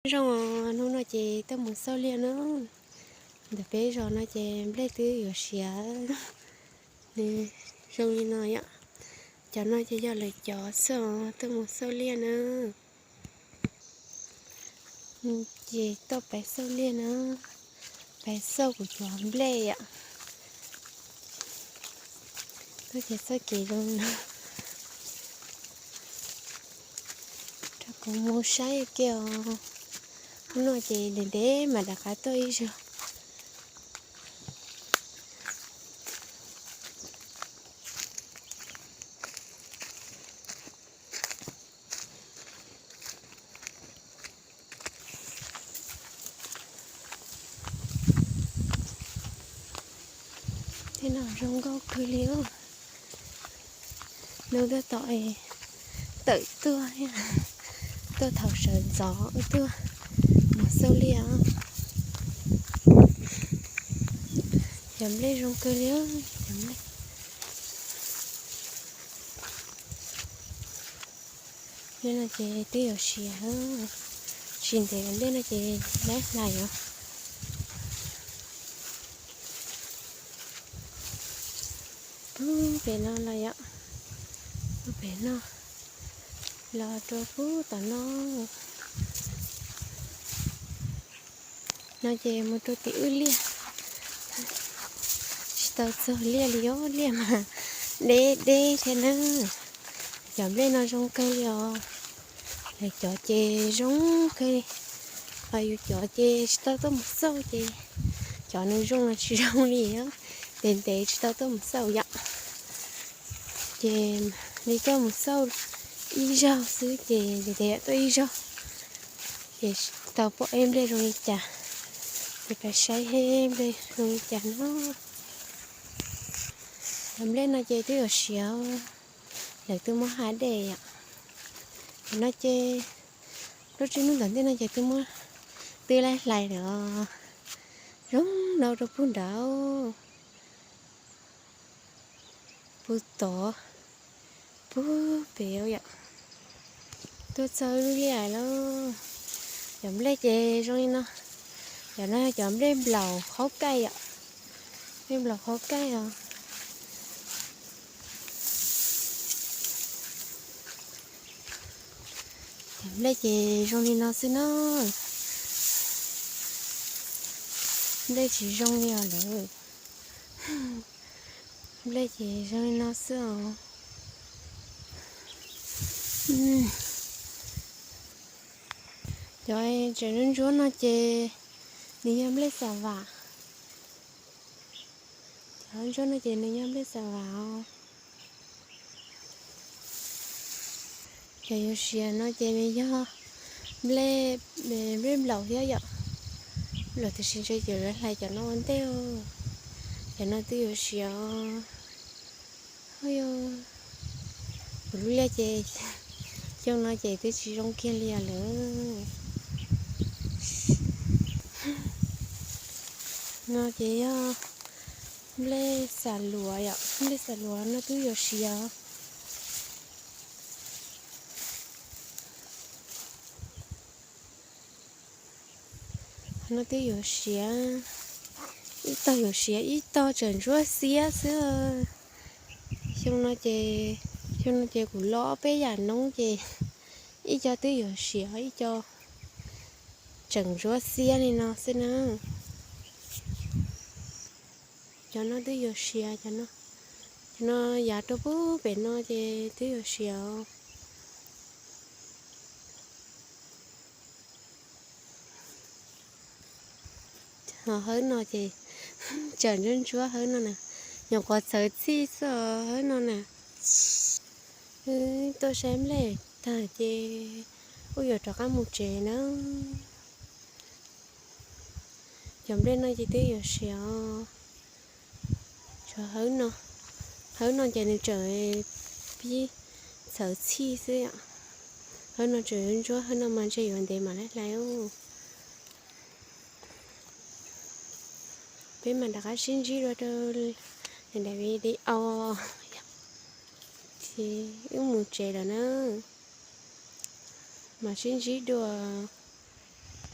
Nyob zoo, hnub no ces tuaj mus xauj liaj na. Ntawm peb zos no ces nplej twb yuav siav, nws zoo li no yom. Cov no ces yog lawv cov xwb os, tuaj mus xauj liaj na. Ces tuaj pais xauj liaj na, pais xauj kuv cov nplej yom. Tuaj ces txoj kev zoo no, rau kuv mus saib kiag os. Hnub no ces ntev ntev mas rov qab tuaj ib zaug. Tej no zoo nkauj kawg li os. Hnub tuaj tom tawm tuaj, tuaj thaum sawv ntxov tuaj mus xauj liaj os. Cov nplej zoo kawg li os, cov nplej. Nplej no ces twb yuav siav, tsis ntev nplej no ces lab hlais os. Puag pem no los yom, puag pem no los rau puag tom no. No ces mus rau tim wb liaj, tsis tau txog liaj li os, liaj mas deb deb thiab na. Cov nplej no zoo kawg li os, lawv cov ces zoo kawg li, ho yus cov ces tsis tau tuaj mus xauj ces cov nws zoo los tsis zoo li, ntev ntev tsis tau tuaj mus xauj yom. Ces li tuaj mus xauj ib zaug xwb ces ntev ntev tuaj ib zaug, ces tau pom ib nplej zoo li cas, ces pais saib ib nplej zoo li cas no. Cov nplej no ces twb yuav siav, lawv twb muab hav dej yom. Cov no ces lub tsib hnub tom ntej no ces twb muab, twb lab hlais lawm os. Zoo no rau puag nrad, puag tod, puag pem yom. Tuaj txog lub liaj lawm. Cov nplej ces zoo li no. Cov no yog cov nplej nplaum qhaub kaij yom. Nplej nplaum qhaub kaij os. Cov nplej ces zoo li no xwb na. Nplej tsis zoo li os lawm. Nplej ces zoo li no xwb os. Cov tseem ntsuab ntsuab no ces nws yog nplej xa vam. Cov ntsuab no ces nws yog nplej xa vam os. Cov yuav siav no ces nws yog nplej, nplej nplaum thiab yom. Nplaum tiam sis ntshe yuav hlais cov no ua ntej. Cov no twb yuav siav os. Kuv lub liaj ces xyoo no ces twb tsis zoo kiag li lawm. No ces yog nplej xa luas yom, nplej xa luas no twb yuav siav. No twb yuav siav, ib tog yuav siav ib tog tseem ntsuab xiab xwb. Xyoo no ces, xyoo no ces kuv lo ob peb yam noob ces ib co twb yuav siav ib co tseem ntsuab xiab li no xwb na. Cov no twb yuav siav, cov no, cov no yav rau puag pem no ces twb yuav siav. Hawb no ces tseem ntsuab ntsuab hawb no na, nyuam qhuav txhawv txhij xwb hawb no na. Tuaj saib nplej tag ces kuj yuav rov qab mus tsev na. Cov nplej no ces twb yuav siav os. Tshuav hawb no, hawb no ces nws tseem pib txhawv txhij xwb yom. Hawb no tseem ntsuab, hawb no mas ntshe yuav ntev mam li hlais. Peb mam rov qab sib ntsib dua rau daim video, ces wb mus tsev lawm na. Mam sib ntsib dua.